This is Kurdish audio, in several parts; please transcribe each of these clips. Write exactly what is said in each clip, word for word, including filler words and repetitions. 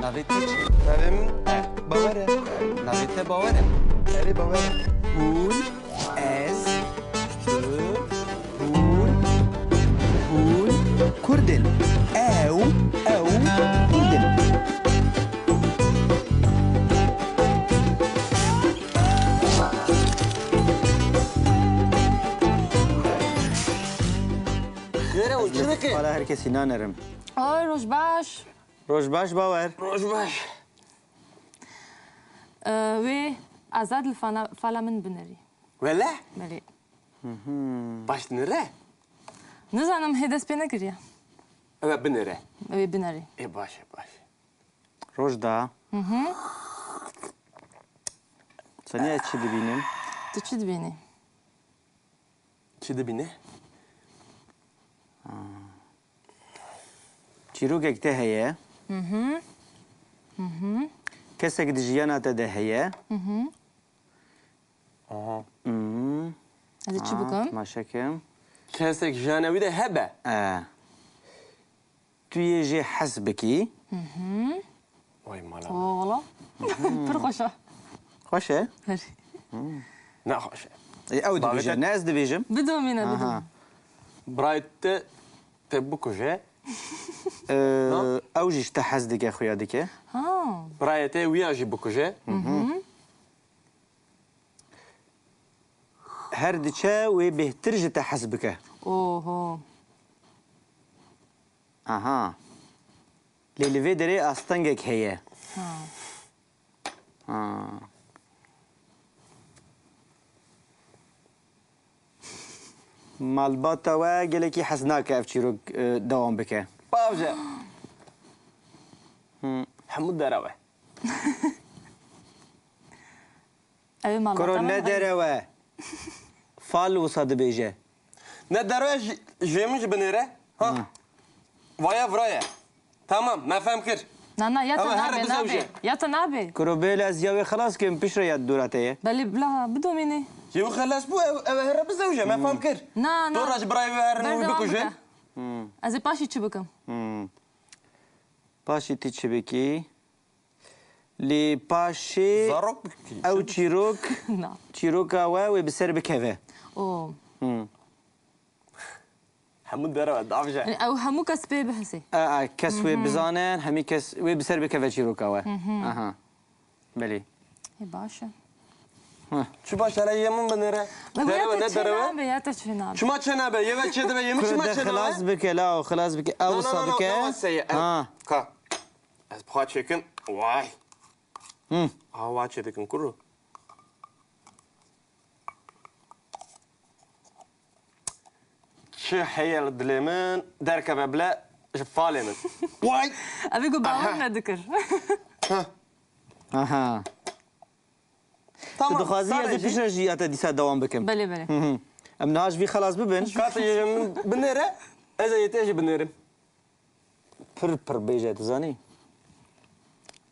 Navê te çi? Navê min Bawer e. Navê te Bawer e. Erê, Bawer e. Hûn, ez, tu, hûn, hûn Kurd in. Ew, ew Kurd in. Xêr e, hûn çi dikin? Xala her kesî nanerim. Oy, roj baş. Roj baş, Bawer. Roj baş. Ee, wê Azad li fana-, fala min binerî. Wele? Belê. Baş dinire? Nizanim, hê dest pê nekiriye. Ew ê binire. Ew ê binerî. Ê, baş e, baş e. Roj da. Hı hı. Saniye, ez çi dibînim? Tu çi dibînî? Çi dibîne? Çîrokek te heye. Hı hı. Hı hı. Kesek di jiyana te de heye. Hı hı. Aha. Hı. Ez ê çi bikim? Temaşe kim? Kesek jiyana wî de hebe. E. Tu yê jê hez bikî. Hı hı. Vay mala. Oo, wala. Pir xweş e. Xweş e? Her. Ne xweş e. E, ew dibêje, ne ez dibêjim? Bidomîne, bidomîne. Birayê te te bikuje. E, ew jî ji te hez dike, xuya dike. Ha. Birayê te wiya jî bikuje. Hı hı. Her diçe wê bêhtir ji te hez bike. Oho. Aha. Lê li vê derê astengek heye. Ha. Ha. Malbata we gelekî hez nake ev çîrok, e, dewam bike. Bavje. Hı. Hemû derew e. Ew ê malbata min. Kuro, ne derew e. Fal wisa dibêje. Ne derew e, ji, jê min jî binêre. Ha. Hı. Vaya viraye. Tamam, me fehm kir. Na, na, ya te nabe, nabe. Ya te nabe. Kuro, bêle ez ya wê xelas kim, piştre ya dora te ye. Belê, bila bidomîne. Ji wî xelas bû, ew, ew here bizewje, me fehm kir. Na, na. Dora ji birayê wê herin û wî bikuje. Berdewam bike. Hmm. Ez ê paşî çi bikim? Hmm. Paşî ti çi bikî? Lê paşê zarok bikî. Ew çîrok, na, çîroka we wê bi ser bikeve. O. Hmm. Hemû derew e, davje. Yanî ew hemû kes pê bihesê. A, a, kes wê bizanin, hemî kes wê bi ser bikeve çîroka we. Aha. Belê. Ê, baş e. Heh. Çi baş, hele yê min binêre. Derew e, ne derew e? Nabe, ya te çi nabe. Çima çi nabe? Yê ve çi dibe, yê min çima çi nabe? Xilas bike, la, xilas bike. Ew wisa bike. Ha. Ka. Ez bixwe çêkim. Vay. Hı. Awa çêdikim kuro. Çi heye li dilê min derkeve bile ji falê min. Vay! Evê ku bawer nedikir. Ha. Aha. Tamam, tu dixwazî ez ê piştre jî ya te dîsa dewam bikim. Belê, belê. Hı hı. Em niha ji vî xelas bibin. Ka tu yê min binêre, ez ê yê te jî binêrim. Pir pir bêje, tu zanî.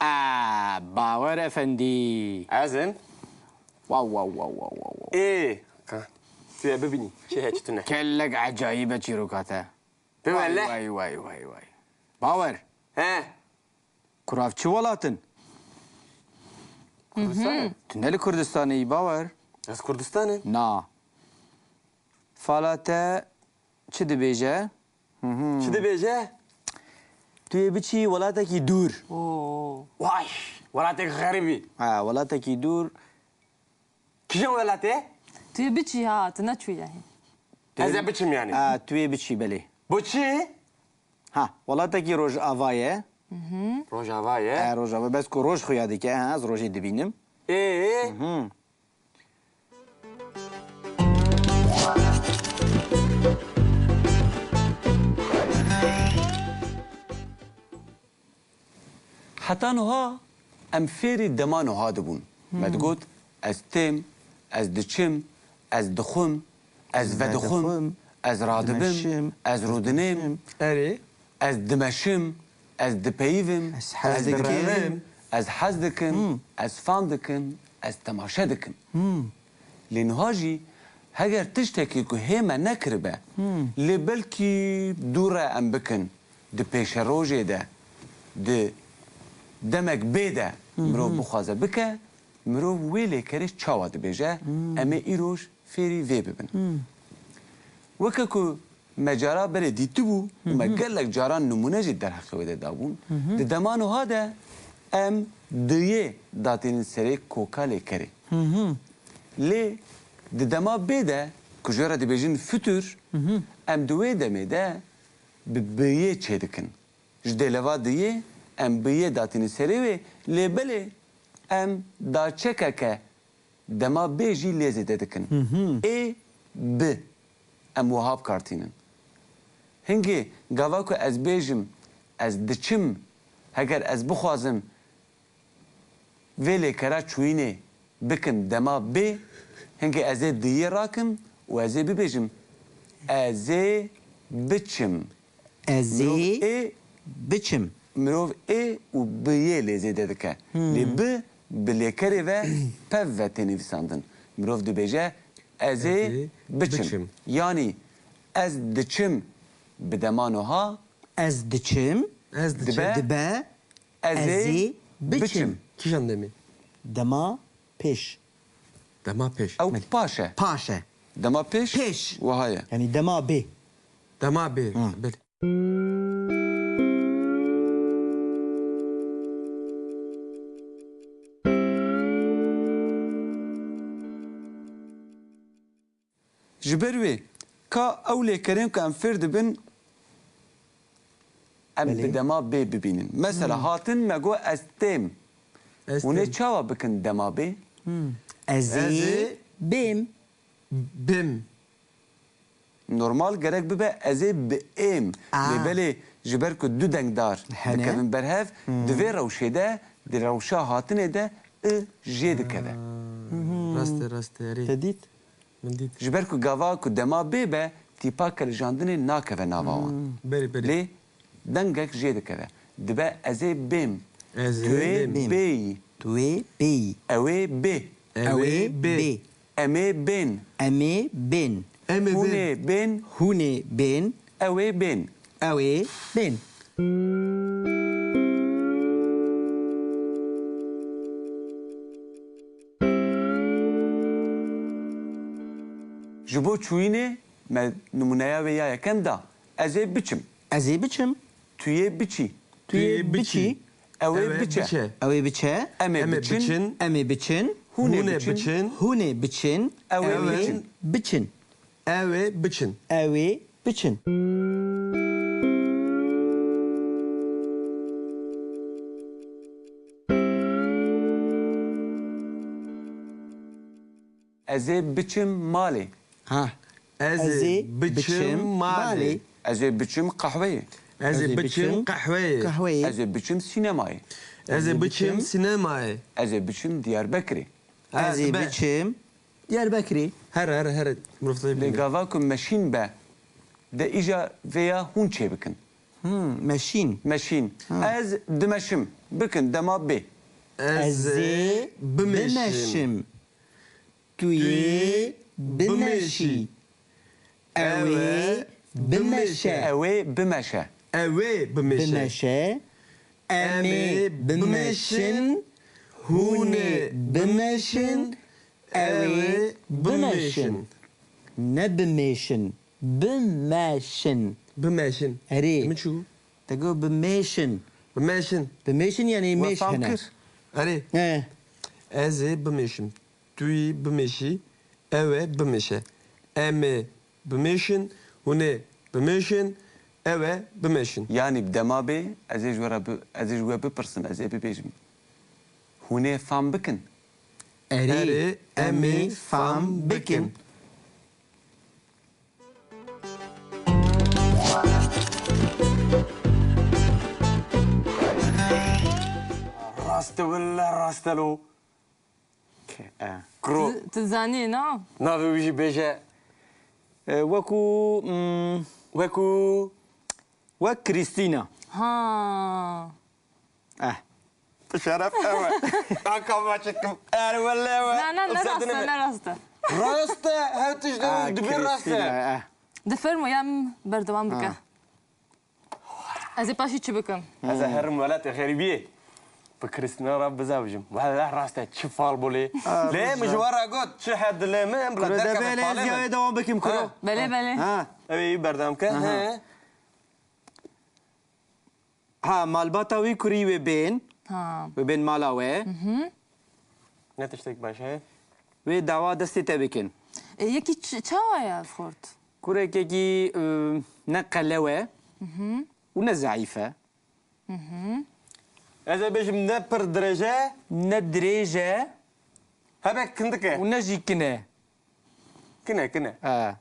A, Bawer Efendî. Ez im. Wow, wow, wow, wow, wow, wow. Ê, ka, tu ye bibînî. Çi heye, çi tune? Kellek ecayîb e çîroka te. Bi wele. Vay, vay, vay, vay. Bawer. He. Kurav çi welat in? Kurdistan e. Tu ne li Kurdistanê yî, Bawer? Ez Kurdistan im. Na. Fala te çi dibêje? Hı hı. Çi dibêje? Tu yê biçî welatekî dûr. Oo. Vay, welatek xerîbî. Ha, welatekî dûr. Kîjan welatê? Tu yê biçî ha, tu neçûye hîn. Ez ê biçim yanî. Ha, tu yê biçî, belê. Bo çi? Ha, welatekî Rojava ye. Hı hı. Rojava ye. Ha, Rojava. Bes ku roj xuya dike, ha, ez rojê dibînim. Ê? Hı hı. Heta nuha em fêrî dema nuha dibûn. Me digot, ez têm, ez diçim, ez dixwim, ez vedixwim, ez radibim, ez rûdinêm, erê, ez dimeşim, ez dipeyivim, ez hez dikim, ez hez dikim, ez fam dikim, ez temaşe dikim. Lê niha jî heger tiştekî ku hê me nekiribe, lê belkî dû re em bikin, di pêşerojê de, di Demek bê de mirov bixwaze bike, mirov wê lêkerê çawa dibêje, em ê îroj fêrî vê bibin. Weke ku me cara berê dîtibû û me gelek caran nimûne jî derheqê wê de dabûn, di dema nuha de em diyê datînin serê koka lêkerê. Lê di dema bê de ku ji wê re dibêjin fitur, em di wê demê de bi biyê çêdikin. Ji dêleva diyê em biyê datînin serê wê, lê belê em daçekeke dema bê jî lê zêde dikin. Ê, bi. Em wiha bi kar tînin. Hingê gava ku ez bêjim, ez diçim, heger ez bixwazim vê lêkera çûyînê bikim dema bê, hingê ez ê diyê rakim û ez ê bibêjim, ez ê biçim. Ez Mirov ê ê biçim. Mirov ê û bi yê lê zêde dike. Lê bi, bi lêkerê ve pev ve tê nivîsandin. Mirov dibêje, ez ê Ez ê biçim. biçim. Yanî ez diçim bi dema nuha Ez diçim. Ez diçim. Dibe. Dibe. Ez Ez ê ê biçim. biçim. Kîjan demê? Dema pêş. Dema pêş. Ew Belê. paş e. Paş e. Dema pêş Pêş. wiha ye. Yanî dema bê. Dema bê. Hı. Belê. Ji ber wê ka ew lêkerên ku em fêr dibin, em Belê. bi dema bê bibînin. Mesela Hmm. hatin me got ez têm. Ez Hûn ê têm. çawa bikin dema bê? Hmm. Ez Ez ê ê bêm. bêm. Normal gerek bibe ez ê bi êm. Aa. Lê belê ji ber ku du dengdar Hene. dikevin ber hev, Hmm. di vê rewşê de, di rewşa hatinê de i jê dikeve. Aa, rast e, rast e, erê. Te dît? Min dît. Ji ber ku gava ku dema bê be, tîpa kelijandinê nakeve nava wan. Hmm. Berê, berê. Lê dengek jê dikeve. Dibe ez ê bêm. Ez ê Tu ê bêm. bêyî. Tu ê bêyî. Ew ê bê. Ew ê Ew ê bê. bê. Em ê bên. Em ê bên. Em ê Hûn bên. ê bên. Hûn ê bên. Ew ê bên. Ew ê bên. Ji bo çûyînê me nimûneya wê ya yekem da. Ez ê biçim. Ez ê biçim. Tu yê biçî. Tu yê biçî. Ew ê biçe. Ew ê biçe. Em ê biçin. Em ê biçin. Hûn ê biçin. Hûn ê biçin. Ew ê biçin. Ew ê biçin. Ew ê biçin. Ez ê biçim malê. Ha. Ez ê biçim malê. Ez ê biçim qehweyê. Ez ê biçim qehweyê. Qehweyê. Ez ê biçim sînemayê. Ez ê biçim sînemayê. Ez ê biçim Diyarbekirê. Ha, Ez ê dibe. biçim Diyarbekirê. Here, here, here. Mirov tê Lê bîne. gava ku meşîn be, de îja vêya hûn çêbikin. Hmm, meşîn. Meşîn. Ha. Ez dimeşim. Bikin dema bê. Ez ê bimeşim. Tu yê bimeşî. Ew ê bimeşe. Ew ê bimeşe. Ew ê bimeşe. Bimeşe. Em ê bimeşin. Hûn ê bimeşin. Ew ê bimeşin. Ne bimêşin. Bimeşin. Bimeşin. Erê. Min çû? Te got bimêşin. Bimeşin. Bimêşin yanî We mêş fam hene. kir? Erê. He. Ez ê bimêşim. Tu yî bimêşî. Ew ê bimêşe. Em ê bimêşin. Hûn ê bimêşin. Ew ê bimêşin. Yanî bi dema bê, ez ê ji we re bi-, ez ê ji we bipirsim, ez ê bibêjim. Hûn ê fam bikin. Erê, Erê, em ê em ê fam fam bikin. bikin. Rast e wele, rast e lo. Ke-, e. Kuro. Tu, tu zanî, na? Navê wî jî bêje. E, wekû, mm, Wekû, wek Krîstîna. Ha. Eh. Şeref ew e. Aka maçekim. Er wele we. Na, na, ne rast e, ne rast e. Rast e, her tişt Ah, dibê rast e. Krîstîna, eh. Di fermo ya min berdewam bike. Ah. Ez ê paşî çi bikim? Ez ê herim welatê xerîbiyê. Bi Krîstîna re bizewicim. Wele rast e, çi fal bolê. Ha, lê min ji we re got, çi he dilê min, bila Kuro derkeve debê lê falê ez yayê min. Dewam bikim, kuro. Ha. Belê, belê. Ha. Ew ê berdewam ke. Aha. He. Ha, malbata wî kurî wê bên. Ha. Wê bên mala we. Mhm. Ne tiştek baş e? Wê dawa destê te bikin. E, yekî ç-, çawa ye xort? Kurekekî, e, ne qelew e Mhm. û ne zeîf e. Mhm. Ez ê bêjim ne pir dirêj e. Ne dirêj e. Hebe kindik e. Û ne jî kin e. Kin e, kin e. E.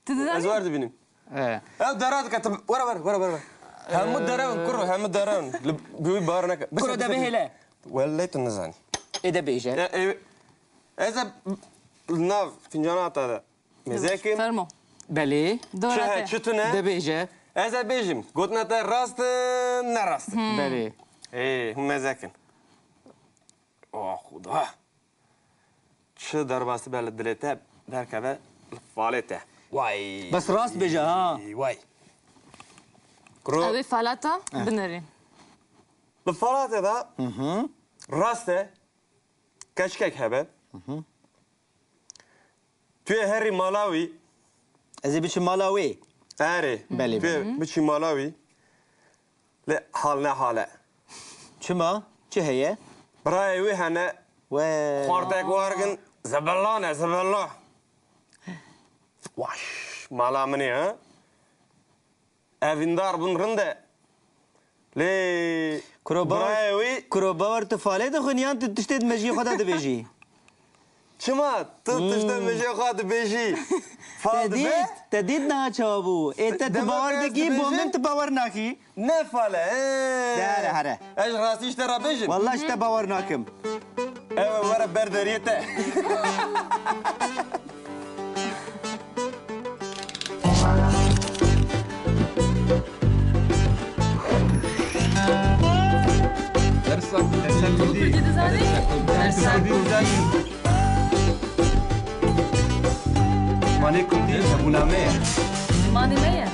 Tu dizanî? Ez wer dibînim. E. Ew dera dike, tu were, were, were, were. Hemû dere in, kuro, hemû dere in. Li, bi wî bar neke. Kuro de bihêle. Wellay tu nizanî. Ê de bêje. E, e, ez e nav fincana te de. Mezekim. Fermo. Belê. Çi Dora he, te. Çi tune? De bêje. Ez e bêjim. Gotina te rast in, ne rast in. Hmm. Belê. Ê, hûn mezekin. Oh, Xuda. Çi derbasî be li dilê te, derkeve li falê te. Way. Bes rast bêje, ha. Way. Kuro. Ew ê falata Eh. binerî. Li falate de Hı hı. rast e. Keçikek hebe. Hı hı. Tu yê herî mala wî. Ez ê biçim mala wê. Erê. Belê, Tu yê belê. biçî mala wî. Lê hal ne hal e. Çima? Çi heye? Birayê wî hene. We. Xortek wargin. Zibilla ne, zibilla. Waş. Mala min e, ha? Evîndar bûn rind e. Lê Kuro bawer, birayê wî kuro bawer tu falê dixwin yan tu tiştê di mejiyê xwe de dibêjî? Çima? Tu Hmm. tiştê mejiyê xwe dibêjî. Fal Te dibe? dît, te dît niha çawa bû? Ê te tu Dema bawer ez dikî, bo dibêjim? min tu bawer nakî? Ne fal e, ee. De here, here. Ez rastî ji te re bêjim. Wallah ji te bawer nakim. Ew e were ber deriyê te. Dersa Kurdî. Dersa Kurdî. Kurdî dizanî? Dersa Kurdî. Zimanê Kurdî hebûna me ye. Zimanê me ye.